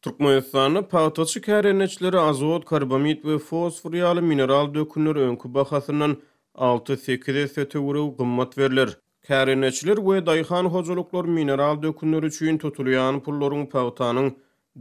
Türkmenistanda pagtaçy kärendeçilere azot, karbamid we fosfor ýaly mineral dökünler öňki bahasyndan alty-sekiz esse töweregi gymmat berler. Kärendeçiler we daýhan hojalyklar mineral dökünler üçin tutulýan pullaryň pagtanyň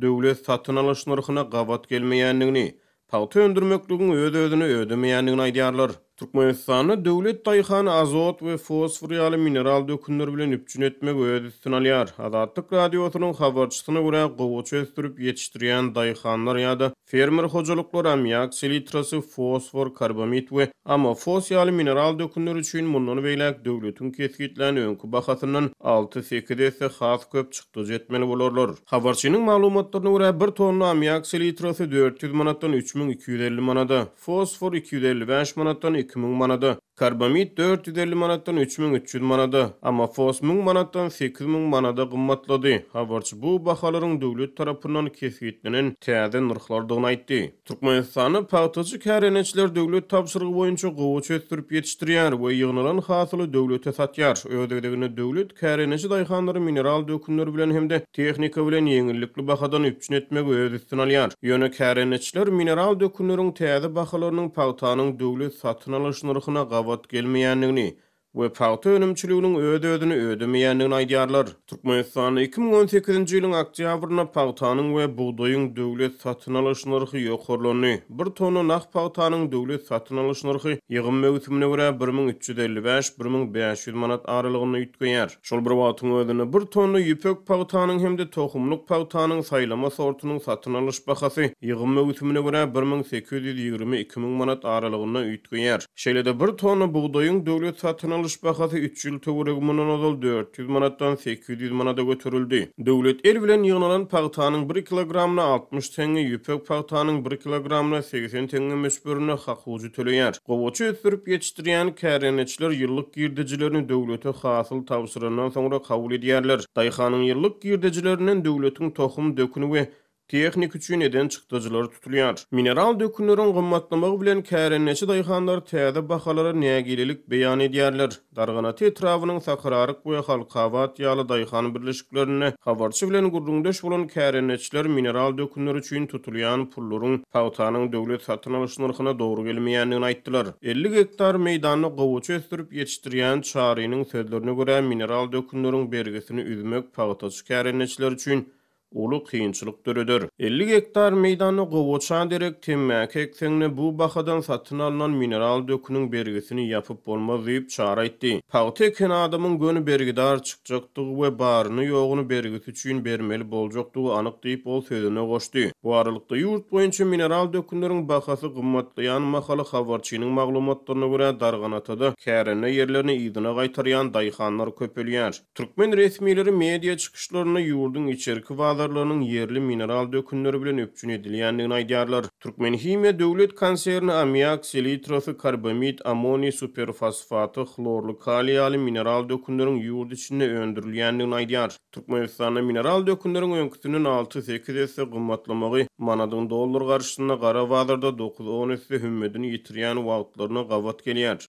döwlet satyn alyş nyrhyna gabat gelmeýändigini, pagta öndürmekligiň öz-özüni ödemeýändigini aýdýarlar. Türkmenistanda döwlet daýhany azot we fosfor ýaly mineral dökünler bilen üpjün etmegi öz üstüne alýar. Azatlyk Radiosynyň habarçysyna görä, gowaça ösdürip ýetişdirýän daýhanlar ýa-da Fermer hojalyklary ammiak selitrasy, fosfor, karbamid we amofos ýaly mineral dökünler üçin mundan beýläk döwletiň kesgitlän öňki bahasyndan alty-sekiz esse has köp çykdajy etmeli bolarlar. Habarçynyň maglumatlaryna görä, bir tonna ammiak selitrasy 400 manatdan 3250 manada, fosfor 255 manatdan 2000 manada, Karbamid 450 manatdan 3300 manada, amofos 1000 manatdan 8000 manada gymmatlady. Habarçy bu bahalaryň döwlet tarapyndan kesgitlenen täze nyrhlardygyny aýtdy. Türkmenistanda pagtaçy kärendeçiler döwlet tabşyrygy boýunça gowaça ösdürip ýetişdirýär we ýygnalan hasyly döwlete satýar. Öz gezeginde döwlet kärendeçi daýhanlary mineral dökünler bilen hem-de tehnika bilen ýeňillikli bahadan üpjün etmegi öz üstüne alýar. Ýöne kärendeçiler mineral dökünleriň täze bahalarynyň pagtanyň döwlet satyn alyş nyrhyna gabat gelmeýändigini we pagta önümçiliginiň öz-özüni ödemeýändigini aýdýarlar. Türkmenistanda 2018-nji ýylyň oktýabrynda pagtanyň we bugdaýyň döwlet satyn alyş nyrhy ýokarlandy. Bir tonna nah pagtanyň döwlet satyn alyş nyrhy ýygym möwsümine görä 1355, 1500 manat aralygynda üýtgeýär. Şol bir wagtyň özünde, bir tonna ýüpek pagtanyň hem-de tohumlyk pagtanyň saýlama sortunyň satyn alyş bahasy ýygym möwsümine görä 1820, 2000 manat aralygynda üýtgeýär. Şeýle-de, bir tonna bugdaýyň döwlet satyn alyş bahasy üç ýyl töweregi mundan ozal 400 manatdan 800 manada göterildi. Döwlet el bilen ýygnalan pagtanyň bir kilogramyna 60 teňňe, ýüpek pagtanyň bir kilogramyna 80 teňňe möçberinde hakujy töleýär. Gowaça ösdürip ýetişdirýän kärendeçiler ýyllyk girdejilerini döwlete hasyl tabşyrandan soňra kabul edýärler. Daýhanyň ýyllyk girdejilerinden döwletiň tohum, döküni we tehnika üçin eden çykdajylary tutulýar. Mineral dökünleriň gymmatlamagy bilen kärendeçi daýhanlar täze bahalara nägilelik beýan edýärler. Darganata etrabynyň Sakararyk we Halkabat ýaly daýhan birleşiklerinde habarçy bilen gürrüňdeş bolan kärendeçiler mineral dökünler üçin tutulýan pullaryň pagtanyň döwlet satyn alyş nyrhyna dogry gelmeýändigini aýtdylar. 50 gektar meýdanda gowaça ösdürip ýetişdirýän Çarynyň sözlerine görä, mineral dökünleriň bergisini üzmek pagtaçy kärendeçiler üçin uly kynçylyk döreder. 50 gektar meýdanda gowaça derek temmäki ekseň-de, bu bahadan satyn alnan mineral döküniň bergisini ýapyp bolmaz diýip, Çary aýtdy. Pagta eken adamyň göni bergidar çykjakdygy we baryny-ýoguny bergisi üçin bermeli boljakdygy anyk diýip, ol sözüne goşdy. Bu aralykda, ýurt boýunça mineral dökünleriň bahasy gymmatlaýan mahaly, habarçynyň maglumatlaryna görä, Darganatada kärende ýerlerini yzyna gaýtarýan daýhanlar köpelýär. Türkmen resmileri media çykyşlarynda ýurduň içerki bazarlarynyň ýerli mineral dökünleri bilen üpjün edilýändigini aýdýarlar. Türkmenhimiýa döwlet konserni ammiak selitrasy, karbamid, ammoniý superfosfaty, hlorly kaliý ýaly mineral dökünleriň ýurt içinde öndürilýändigini aýdýar. Türkmenistanda mineral dökünleriň öňküsinden alty-sekiz esse gymmatlamagy manadyň dollar garşysynda gara bazarda dokuz-on esse hümmedini ýitirýän wagtlaryna gabat gelýär.